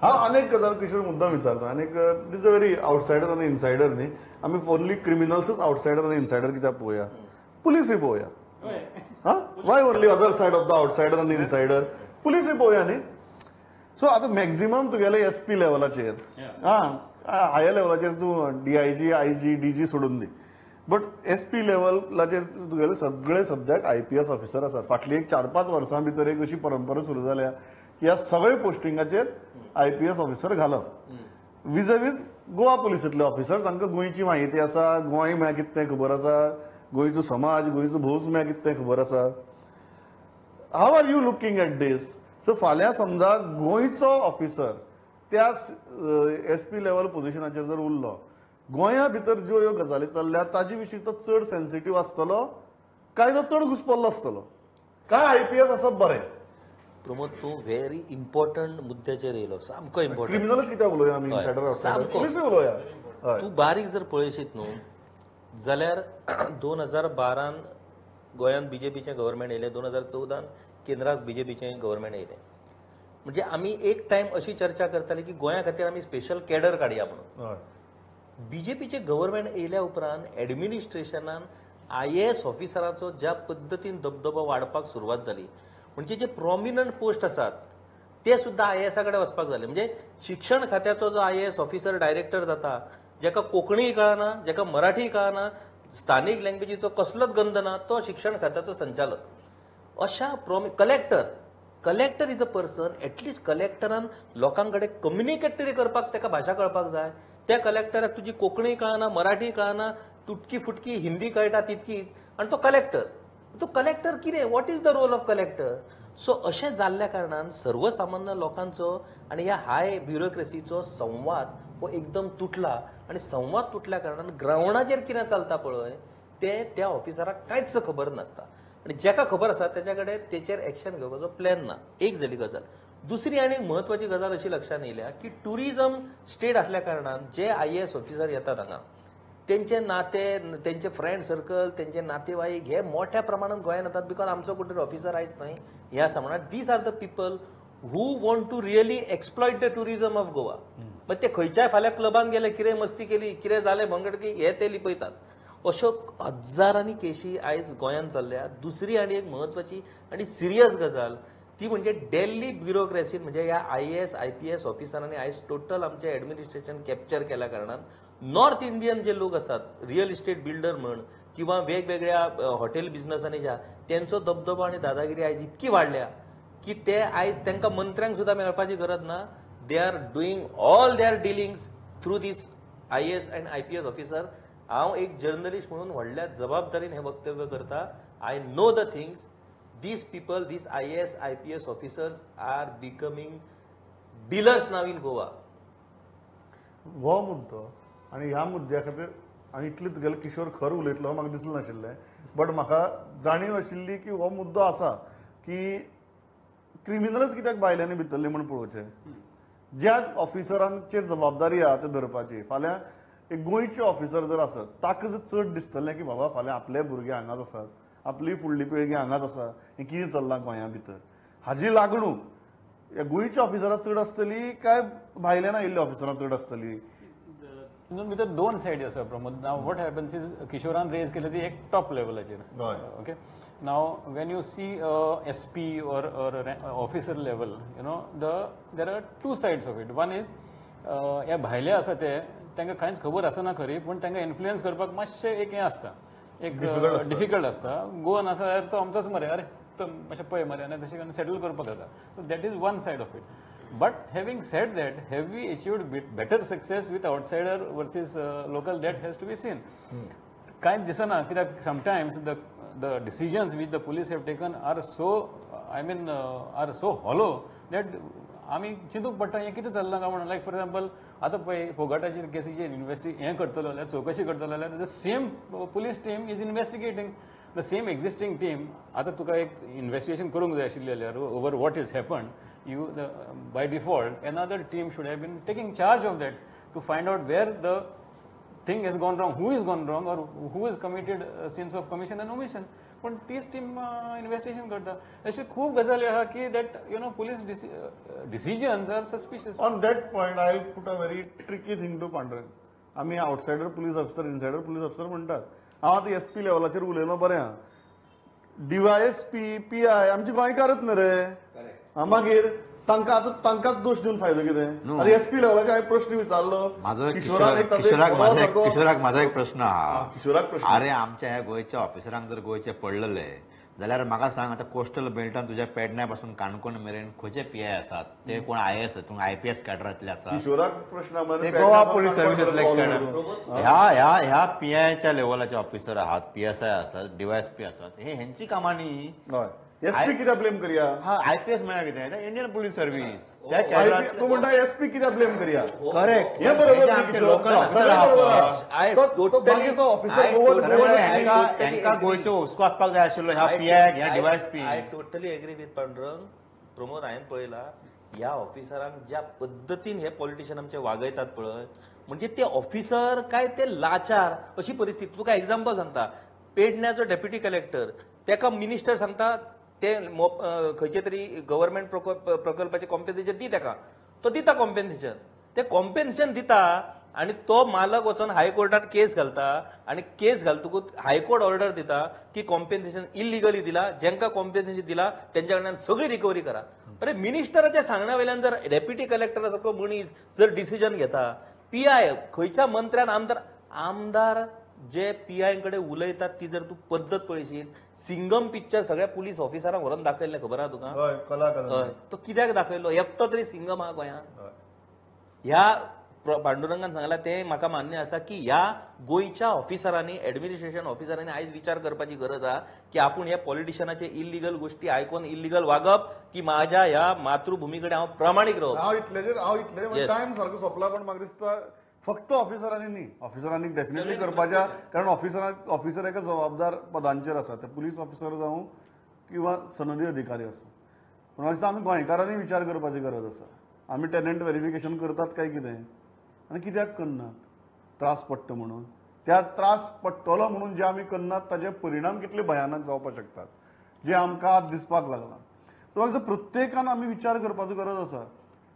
हांव अनेक गजाल किशोर मुद्दाम विचारता आनीक it is a very outsider आनी इनसायडर न्ही. आमी ओनली क्रिमिनल्सूच आउटसायडर आनी इनसायडर कित्याक पळोवया, पुलिसूय पळोवया. हा, why only other side of the outsider आनी इनसायडर, पुलिसूय पळोवया न्ही. सो आतां मॅक्झिमम तुगेले एस पी लेवलाचेर, हा हायर लेवलाचेर तूं डीआयजी आयजी डीजी सोडून दी, बट एस पी लेवलाचेर तुगेले सगळे सद्याक आयपीएस ऑफिसर आसात. फाटली एक 4-5 वर्सां भितर एक अशी परंपरा सुरू जाल्या की ह्या सगळे पोस्टिंगाचेर आयपीएस ऑफिसर घालप. विजवीज गोवा पुलिसेंतले ऑफिसर, तांकां गोंयची म्हायती आसा, गोंय म्हळ्यार कितें तें खबर आसा, गोंयचो समाज, गोंयचो भौस म्हळ्यार कितें तें खबर आसा. How are you looking at this? So फाल्यां समजा गोंयचो ऑफिसर त्या एस पी लेवल पोजिशनाचेर जर उरलो, गोंया भितर ज्यो ह्यो गजाली चल्ल्या ताजे विशीं तो चड सेन्सिटीव आसतलो काय तो चड घुसपल्लो आसतलो? काय आयपीएस आसप बरें? प्रमोद, तूं व्हेरी इम्पॉर्टंट मुद्द्याचेर येयलो, सामको इम्पॉर्टंट. क्रिमिनलच कित्याक उलोवया आमी, इनसायडर आउटसायडर, पुलिसूय उलोवया. तूं बारीक जर पळयशीत न्हू जाल्यार 2012 गोंयांत बीजेपीचें गव्हर्मेंट येयलें, 2014 केंद्राक बीजेपीचें गव्हर्मेंट येयलें. म्हणजे आमी एक टायम अशी चर्चा करताले की गोंया खातीर आमी स्पेशल कॅडर काडया म्हणून. बीजेपीचें गव्हर्मेंट येयल्या उपरांत एडमिनिस्ट्रेशनान आयएएस ऑफिसराचो ज्या पद्दतीन दबदबो वाडपाक सुरवात जाली, म्हणजे जे प्रॉमिनंट पोस्ट आसात ते सुद्दां आयएएसा कडेन वचपाक जाले. म्हणजे शिक्षण खात्याचो जो आयएएस ऑफिसर डायरेक्टर जाता, जेका कोंकणीय कळना, जेका मराठीय कळना, स्थानीक लँग्वेजीचो कसलोच गंध ना, तो शिक्षण खात्याचो संचालक. अशा collector, collector is a person, at least कलेक्टरान लोकां कडेन कम्युनिकेट तरी करपाक ताका भाशा कळपाक जाय. त्या कलेक्टराक तुजी कोंकणी कळना, मराठी कळना, तुटकी फुटकी हिंदी कळटा तितकीच, आनी तो कलेक्टर. तो कलेक्टर कितें, what is the role of collector? So अशें जाल्ल्या कारणान सर्वसामान्य लोकांचो आनी ह्या हाय ब्युरोक्रेसीचो संवाद हो एकदम तुटला. आनी संवाद तुटल्या कारणान ग्रावंडाचेर कितें चलता पळय तें त्या ऑफिसराक कांयच खबर नासता, आनी जेका खबर आसा तेच्या कडेन तेचेर एक्शन घेवपाचो प्लॅन ना. एक जाली गजाल. दुसरी आनी म्हत्वाची गजाल अशी लक्षांत येयल्या की ट्युरिजम स्टेट आसल्या कारणान जे आयएएस ऑफिसर येतात हांगा, तेंचे नाते, तेंचे फ्रेंड सर्कल, तेंचे नातेवाईक हे मोठ्या प्रमाणात गोंयांत येतात, because आमचो कोण तरी ऑफिसर आयज न्हय हे आसा म्हणा. These are the people who want to really exploit the tourism of Goa. मग ते खंयच्याय फाल्यां क्लबान गेले, कितें मस्ती केली, कितें जालें भंगड की हे ते लिपयतात. अश्यो हजारांनी केशी आयज गोंयांत चल्ल्या. दुसरी आनी एक म्हत्वाची आनी सिरियस गजाल ती म्हणजे दिल्ली ब्युरोक्रेसीन, म्हणजे ह्या आयएएस आयपीएस ऑफिसरांनी आयज टोटल आमचें एडमिनिस्ट्रेशन कॅप्चर केल्या कारणान नॉर्थ इंडियन जे लोक आसात, रियल इस्टेट बिल्डर म्हण किंवा वेगवेगळ्या हॉटेल बिझनसांनी ज्या, तेंचो दबदबो आनी दादागिरी आयज इतकी वाडल्या की ते आयज तांकां मंत्र्यांक सुद्दां मेळपाची गरज ना. They are doing all their dealings through this IAS and IPS officer. हांव एक जर्नलिस्ट म्हणून व्हडल्या जबाबदारीन हें वक्तव्य करता. I know the things. These people, these IAS, IPS officers are becoming dealers now in Goa. हो मुद्दो आनी ह्या मुद्द्या खातीर आनी इतले तुगेले किशोर खर उलयतलो म्हाका दिसलें नाशिल्लें, बट म्हाका जाणीव आशिल्ली की हो मुद्दो आसा की क्रिमिनलच कित्याक बायल्यांनी भितरले म्हूण पळोवचें. ज्या ऑफिसरांचेर जबाबदारी आहा ते धरपाची. फाल्यां एक गोंयचे ऑफिसर जर आसत ताका जर चड दिसतलें की बाबा फाल्यां आपले भुरगे हांगाच आसात, आपली फुडली पिळगी हांगाच आसा, हें कितें चल्लां गोंया भितर, हाजी लागणूक ह्या गोंयच्या ऑफिसराक चड आसतली काय भायल्यान आयिल्ल्या ऑफिसरां चड आसतली? तितून भितर दोन सायडी आसा Pramod. Now what happens is किशोरान raise केले ती एक टॉप लेवलाचेर. Okay, now when you see S P or officer level, you know there are two sides of it. One is ह्या भायले आसा ते तांकां कांयच खबर आसना खरी, पूण तांकां इन्फ्लुयन्स करपाक मातशें एक हें आसता, एक डिफिकल्ट आसता. गोवन आसा जाल्यार तो आमचोच मरे, अरे तो मातशें पळय मरे, आनी तशें करून सेटल करपाक जाता. So that is one side of it. But having said that, have we achieved better success with outsider versus local? That has to be seen. कांयच दिसना कित्याक sometimes the decisions which the police have taken are so, I mean, are so hollow that आमी चिंतूंक पडटा हें कितें चल्लां काय म्हणून. लायक फॉर एग्जाम्पल आतां पळय फोगाटाचेर केसीचेर हें करतलो जाल्यार, चवकशी करतलो जाल्यार the same police team is investigating the same existing team. आतां तुका एक इन्वेस्टिगेशन करूंक जाय आशिल्लें जाल्यार over what is happened, you by default another team should have been taking charge of that to find out where the thing has gone wrong, who is gone wrong or who has committed sins of commission and omission. पूण तीच team investigation करता. अशे खूब गजाली आहा की that you know police decisions are suspicious. On that point I will put a very tricky thing to Pandurang. आमी outsider police officer, insider police officer म्हणटात. हांव आतां एस पी लेवलाचेर उलयलो बरें आहा. डीवायएसपी, पीआय आमचे गोंयकारच न्ही रे. मागीर तांकां आतां तांकांच दोश दिवन फायदो कितें? आतां एस पी लेवलाचेर हांवें प्रश्न विचारलो किशोराक, म्हाजो एक प्रश्न आहा. किशोराक प्रश्न, अरे आमच्या ह्या गोंयच्या ऑफिसरांक जर गोंयचे पडलेले जाल्यार म्हाका सांग, आतां कोस्टल बेल्टान तुज्या पेडण्या पासून काणकोण मेरेन खंयचे पीआय आसात ते कोण आयएस, आयपीएस कॅडरांतले आसात? किशोराक प्रश्न, गोवा पुलीस सर्विसेंतले ह्या ह्या ह्या पीआयच्या लेवलाचे ऑफिसर आहात, पीएसआय आसात, डीवायएसपी आसात, हे हेंची कामां न्ही. एसपी कित्याक ब्लेम करया? हा, आयपीएस म्हळ्यार कितें? Indian police service. तूं म्हणटा एसपी कित्याक ब्लेम करया? करेक्ट, हें बरोबर. हेंका गोंयचो हुस्को आसपाक जाय आशिल्लो ह्या पीआयक, ह्या DYSP. I totally agree with Pandurang. Pramod, हांवें पळयला ह्या ऑफिसरांक ज्या पद्दतीन हे पॉलिटिशियन आमचे वागयतात पळय, म्हणजे ते ऑफिसर काय ते लाचार अशी परिस्थिती. तुका एग्जाम्पल सांगता, पेडण्याचो डेप्युटी कलेक्टर तेका मिनिस्टर सांगता ते खंयचे तरी गव्हर्मेंट प्रकल्पाचे कॉम्पेन्सेशन दी तेका, तो दिता कॉम्पेन्सेशन, ते कॉम्पेन्सेशन दिता आनी तो मालक वचोन हायकोर्टात केस घालता आनी केस घालतकूच हायकोर्ट ऑर्डर दिता की कॉम्पेन्सेशन इलिगली दिला, जेंका कॉम्पेन्सेशन दिला तेंच्या कडल्यान सगळी रिकव्हरी करा. अरे मिनिस्टराच्या सांगण्या वयल्यान जर डेप्युटी कलेक्टरा सारको मनीस जर डिसिजन घेता, पीआय खंयच्या मंत्र्यान, आमदार आमदार जे पीआय कडेन उलयतात ती जर तूं पद्दत पळयशीत, सिंगम पिक्चर सगळ्या पुलीस ऑफिसरांक व्हरोन दाखयल्लें खबर आहा तुका? हय, तो कित्याक दाखयलो? एकटो तरी सिंगम आहा गोंयांत. ह्या पांडुरंगान सांगला तें म्हाका मान्य आसा की ह्या गोंयच्या ऑफिसरांनी, एडमिनिस्ट्रेशन ऑफिसरांनी आयज विचार करपाची गरज आहा की आपूण ह्या पॉलिटिशनाचे इलिगल गोश्टी आयकून इलिगल वागप की म्हाज्या ह्या मातृभुमी कडेन हांव प्रामाणीक रावप. हांव इतलेचेर, हांव इतले टायम सारको सोंपला, पण म्हाका दिसता फक्त ऑफिसरांनी न्ही, ऑफिसरांनी डेफिनेटली करपाच्या, कारण ऑफिसर एका जबाबदार पदांचेर आसा, ते पुलीस ऑफिसर जावं किंवा सनदी अधिकारी आसूं. पूण म्हाका दिसता आमी गोंयकारांनी विचार करपाची गरज आसा. आमी टॅनंट व्हेरिफिकेशन करतात काय कितें आनी कित्याक करनात? त्रास पडटा म्हणून. त्या त्रास पडटलो म्हणून जे आमी करनात ताजे परिणाम कितले भयानक जावपाक शकतात जे आमकां आज दिसपाक लागला. सो म्हाका दिसता प्रत्येकान आमी विचार करपाचो गरज आसा.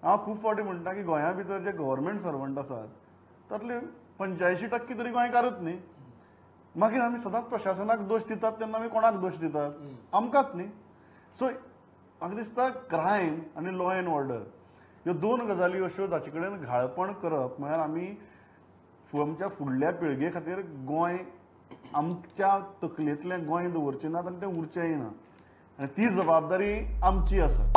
हांव खूब फावटी म्हणटा की गोंया भितर जे गव्हर्मेंट सर्वंट आसात तातले 85% तरी गोंयकारच न्ही. मागीर आमी सदांच प्रशासनाक दोश दितात तेन्ना आमी कोणाक दोश दितात? आमकांच न्ही. सो म्हाका दिसता क्रायम आनी लॉ एंड ऑर्डर ह्यो दोन गजाली अश्यो जाचे कडेन घाळपण करप म्हळ्यार आमी आमच्या फुडल्या पिळगे खातीर गोंय आमच्या तकलेंतलें गोंय दवरचें नात आनी तें उरचेंय ना, आनी ती जबाबदारी आमची आसा.